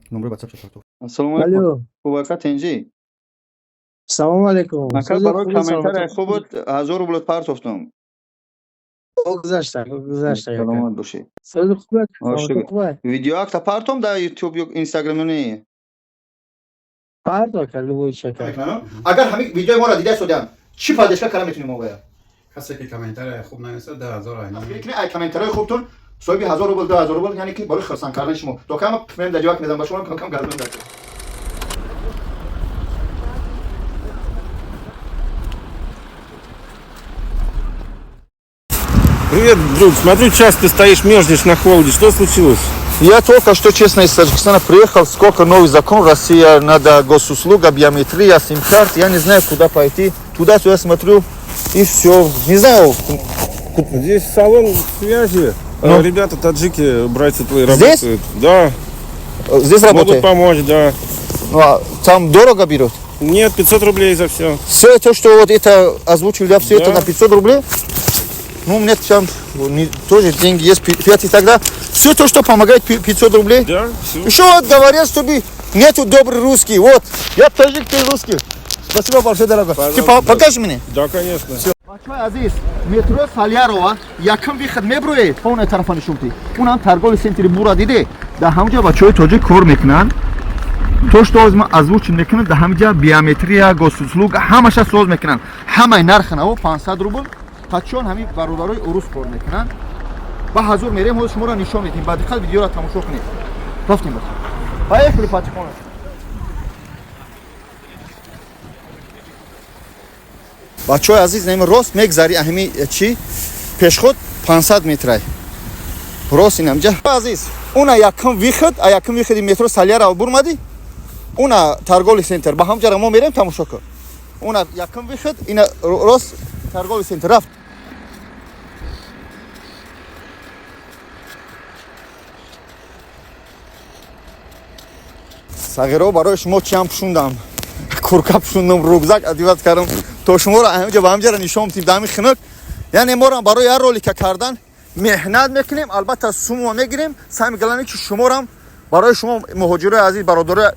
Номери WhatsApp шо. Ассалому алайкум. Алло, Хуб ака, тинҷӣ? Салом алейкум. Ака, Сӯзи барои хуби комментария саломатӣ. хубот 1000 рублот партофтум. Гузашта, гузашта яка. Саломат бошӣ. Сӯзи хуб, О, саломатӣ шукр. хуб. Видеоакта партом дар YouTube ё Instagram ё не? Парто ака, любой чака. Агар ҳамин видеои моро дида истодиам, чӣ поддержка карда метавонем мо бояд? Касе ки комментария хуб нависад, 10 000 айнам. Ай комментариҳои хубтон соҳиби 1000 рубл, 2000 рубл, яъне ки барои хурсанд кардани шумо. То кама мем дар ҷавоб мезанам ба шумо, кам кам газм дар. Привет, друг. Смотрю, часто стоишь, мерзнешь на холоде. Что случилось? Я только что, честно, из Таджикистана приехал. Сколько новый закон Россия, надо госуслуга, биометрия, сим-карт. Я не знаю, куда пойти. Туда-сюда смотрю, и все. Не знаю. Здесь салон связи. Ну. Ребята, таджики, братья твои Здесь? работают. Да. Здесь Могут работает. помочь, да. Ну, а там дорого берут. Нет, 500 рублей за все. Все это, что вот это озвучили, да, все Да. это на 500 рублей. Ну, у меня там тоже деньги есть, 5 и тогда. Все то, что помогает, 500 рублей. Да, все. Еще вот говорят, чтобы нету добрый русский. Вот, я таджик, ты русский. Спасибо большое, дорогой. Ты Пожалуйста. покажи мне. Да, конечно. Бачаҳои азиз, метро Салярова якум выход меброед, полная тарафа нишонти. Унам торговый центри бура диде. Дар ҳамҷа бачаҳои тоҷик кор мекунанд. То что ҳозир ман озвучен мекунам, дар ҳамҷа биометрия, госуслуга ҳамаша соз мекунанд. Ҳамаи нархи наво 500 рубл. Пачон ҳамин бародарои урус кор мекунанд. Ба ҳазур мерем, ҳозир шуморо нишон медиҳем. Ба диққат видеоро тамошо кунед. Рафтем, бача. Поехали потихонечку. Бачаҳои азиз, нами рост мегзари, ҳами чи пешход 500 метрай рост инамҷа. Азиз, уна якум выход, а якум выходи метро Салярова бурмадӣ, уна торговый центр, ба ҳамҷара мо мерем, тамошо кун. Уна якум выход, ина рост торговый центр рафт. Сағиро, барои шумо чиам пӯшундам, курка пӯшундам, рюкзак одевать кардам, то шуморо ҳамҷа ба ҳамҷара нишон бидем. Дами хинук, яъне моро барои як ролика кардан меҳнат мекунем, албатта сумма мегирем. Сами главное, ки шуморам барои шумо, муҳоҷирои азиз, бародарои,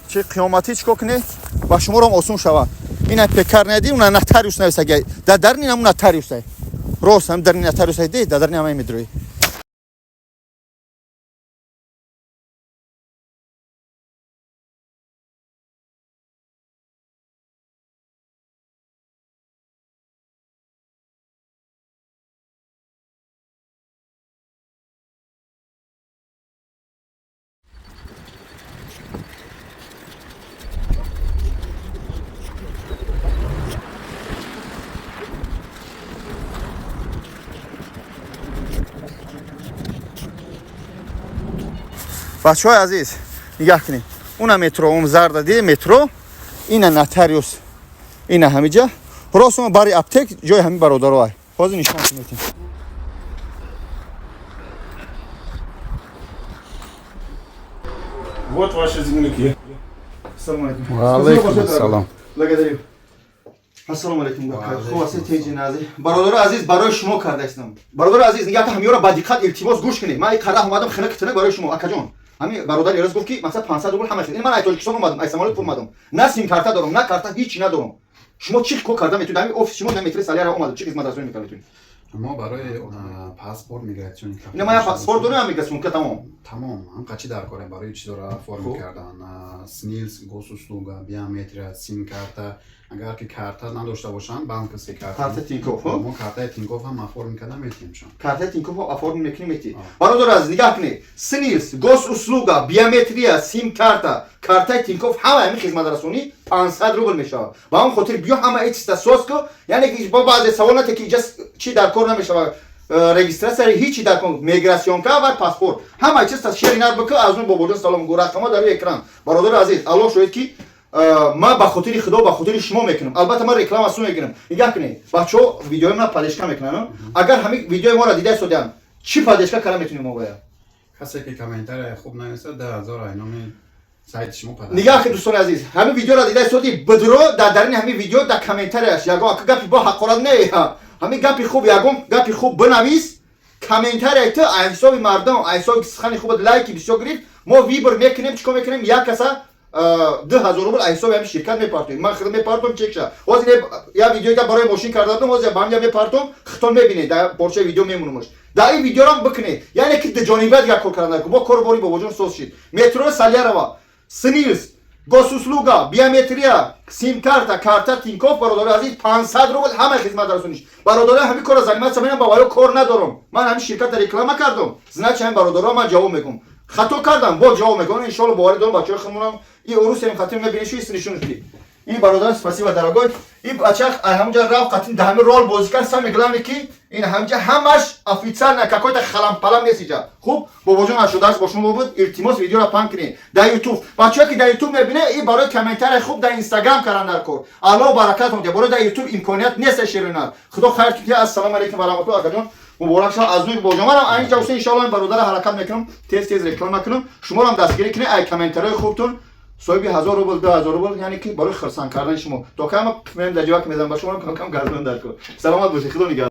чи қиёматӣ чикор кунед ба шуморам осон шавад. Ина пекарня ди, уна нотариус нависага, дар дарни наму нотариусай, рост ҳам дарни нотариусай ди, дар дарни ҳамаи медрои. Бачаҳои азиз, нигаҳ кунед, уна метро, он зарда ди метро, ина нотариус, ина ҳамиҷа рост, он бари аптек, ҷои ҳамин бародароай. Ҳозир нишон метем. Вот ваши земляки. Ассалому алайкум. Ва алайкум ассалом. Благодарю. Ассалому алайкум. Хуб ҳастед, тинҷи назӣ? Бародари азиз, барои шумо карда истам. Бародари азиз, нигаҳ кун, ҳамёро ба диққат, илтимос, гӯш кунед. Ман ин қадар омадам хинак тинак барои шумо, акаҷон. Ҳамин бародар Эраз гуфт, ки масалан 500 рубл ҳама хел. Ин ман ай Тоҷикистон омадам, ай самолёт омадам. На сим карта дорам, на карта, ҳеҷ надорам. Шумо чӣ кор карда метавонед? Ҳамин офис шумо дар метро Салярова омадам, чӣ хизматрасонӣ мекарда метавонед? Мо барои паспорт, миграционный карта. Ина ман як паспорт дорам, миграционка, тамом. Тамом, ҳам қачи дар корем барои чизора оформ Хуб. кардан. СНИЛС, госуслуга, биометрия, сим карта. Агар ки карта надошта бошанд, банковский карта. Карта Тинькофф, хуб? Мо картаи Тинькофф ҳам оформ карда метиҳемшон. Карта Тинькофф оформ мекунӣ, метӣ. А. Бародар азиз, нигаҳ кунед, СНИЛС, госуслуга, биометрия, сим карта, картаи Тинькофф, ҳама ҳамин хизматрасонӣ 500 рубл мешавад. Ба он хотир биё, ҳама ин чизта соз ку, яъне ки бо баъзе савол нате, ки иҷа чӣ дар кор намешавад, регистрация ҳичи дар кор, миграционка ва паспорт, ҳама чизта шери нар бикӯ. Аз он бобоҷон салом гӯ, рақамҳо дар рӯи экран. Бародари азиз, Аллоҳ шоҳид, ки ман ба хотири Худо, ба хотири шумо мекунам. Албатта ман реклама су мекунам. Нигаҳ кунед, бачаҳо видеои мана поддержка мекунанд. Агар ҳамин видеои моро дида истодианд, чӣ поддержка карда метавонем мо бояд? Касе ки комментария хуб нависад, 10 000 айноми сайти шумо падар. Нигаҳ кунед, дӯстони азиз, ҳамин видеоро дида истоди, бидро дар дарини ҳамин видео, дар комментарияш ягон ака гапи бо ҳақорат не, ҳамин гапи хуб, ягон гапи хуб бинавис. Комментария ту аз ҳисоби мардум, аз ҳисоби сухани хубат лайки бисёр гирифт, мо выбор мекунем, чӣ кор мекунем? Як каса 2000 рубл аз ҳисоби ҳамин ширкат мепартоем. Ман худ мепартом чекша. Ҳозир як видеоя барои мошин карда будам, ҳозир ба ҳамҷа мепартом, хитон мебинед, дар порчаи видео мемонумаш. Дар ин видеорам бикунед, яъне ки дуҷониба дигар кор кардан. Бо кору бори бобоҷон соз шид. Метро Салярова, СНИЛС, госуслуга, биометрия, симкарта, карта Тинькофф, бародари азиз, 500 рубл ҳама хизматрасониш. Бародари, ҳамин кора заниматься менам, ба ваё кор надорам. Ман ҳамин ширката реклама кардам, значит, ҳамин бародаро ман ҷавоб мекунам. Хато кардам, боз ҷавоб мекунам, иншоалло. Боварӣ дорам, бачаҳои худмонам и урусем хатим мебиниши нишон шуди. Ин бародар, спасибо, дорогой. Ин бача ҳамҷа рафт, қатин да ҳамин рол бозӣ кард. Самое главное, ки ин ҳамҷа ҳамаш официально, какой-то халам-палам нест иҷа. Хуб, бобоҷон, ашудаш бо шумо буд. Илтимос, видеоро паҳн кунед дар Ютуб. Бачаҳое ки дар Ютуб мебинед, ин барои комментария хуб дар Инстаграм кардан дар кор. Аллоҳ баракатон диҳад. Барои дар Ютуб имконият нест шеринат. Худо хайр кунад. Ассалому алайкум ва раҳматуллоҳ. Акаҷон, муборак шавад. Аз нуи бобоҷон манам айнҷа уса, иншоалло, ин бародара ҳаракат мекунам, тез тез реклама кунам. Шуморам дастгирӣ кунед, ай комментариҳои хубтон соҳиби 1000 рубл, 2000 рубл, яъне ки барои хирсанд кардани шумо. То кама мем дар ҷавак мезанам ба шумо, кам кам газман дар кор. Саломат бошед, худо нигаҳдор.